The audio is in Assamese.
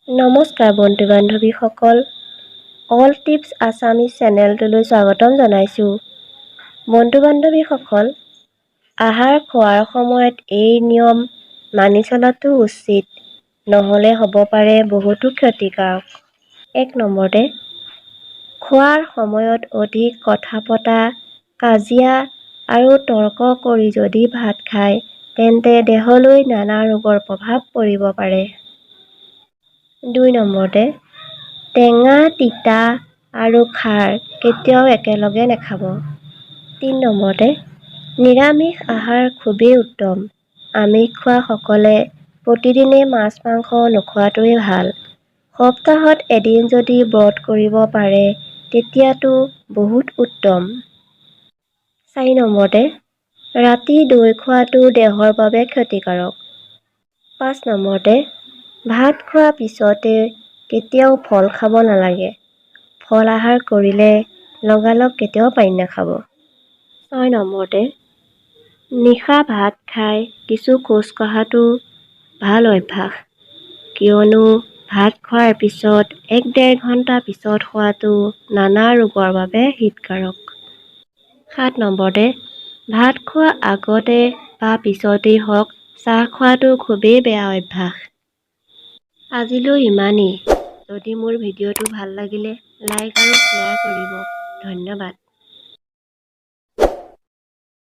নমস্কাৰ বন্ধু বান্ধৱীসকল, অল টিপছ আছামিজ চেনেলটোলৈ স্বাগতম জনাইছোঁ। বন্ধু বান্ধৱীসকল, আহাৰ খোৱাৰ সময়ত এই নিয়ম মানি চলাটো উচিত, নহ'লে হ'ব পাৰে বহুতো ক্ষতিকাৰক। 1 নম্বৰতে, খোৱাৰ সময়ত অধিক কথা পতা, কাজিয়া আৰু তৰ্ক কৰি যদি ভাত খায়, তেন্তে দেহলৈ নানা ৰোগৰ প্ৰভাৱ পৰিব পাৰে। 2 নম্বৰতে, টেঙা, তিতা আৰু খাৰ কেতিয়াও একেলগে নাখাব। 3 নম্বৰতে, নিৰামিষ আহাৰ খুবেই উত্তম। আমিষ খোৱাসকলে প্ৰতিদিনে মাছ মাংস নোখোৱাটোৱেই ভাল। সপ্তাহত এদিন যদি ব্ৰত কৰিব পাৰে, তেতিয়াতো বহুত উত্তম। 4 নম্বৰতে, ৰাতি দৈ খোৱাটো দেহৰ বাবে ক্ষতিকাৰক। 5 নম্বৰতে, ভাত খোৱাৰ পিছতে কেতিয়াও ফল খাব নালাগে। ফল আহাৰ কৰিলে লগালগ কেতিয়াও পানী নাখাব। 6 নম্বৰতে, নিশা ভাত খাই কিছু খোজ কঢ়াটো ভাল অভ্যাস। কিয়নো ভাত খোৱাৰ পিছত 1-1.5 ঘণ্টা পিছত খোৱাটো নানা ৰোগৰ বাবে হিতকাৰক। 7 নম্বৰতে, ভাত খোৱাৰ আগতে বা পিছতেই হওক, চাহ খোৱাটো খুবেই বেয়া অভ্যাস। আজিলৈ ইমানেই। যদি মোৰ ভিডিঅ'টো ভাল লাগিলে, লাইক আৰু শ্বেয়াৰ কৰিব। ধন্যবাদ।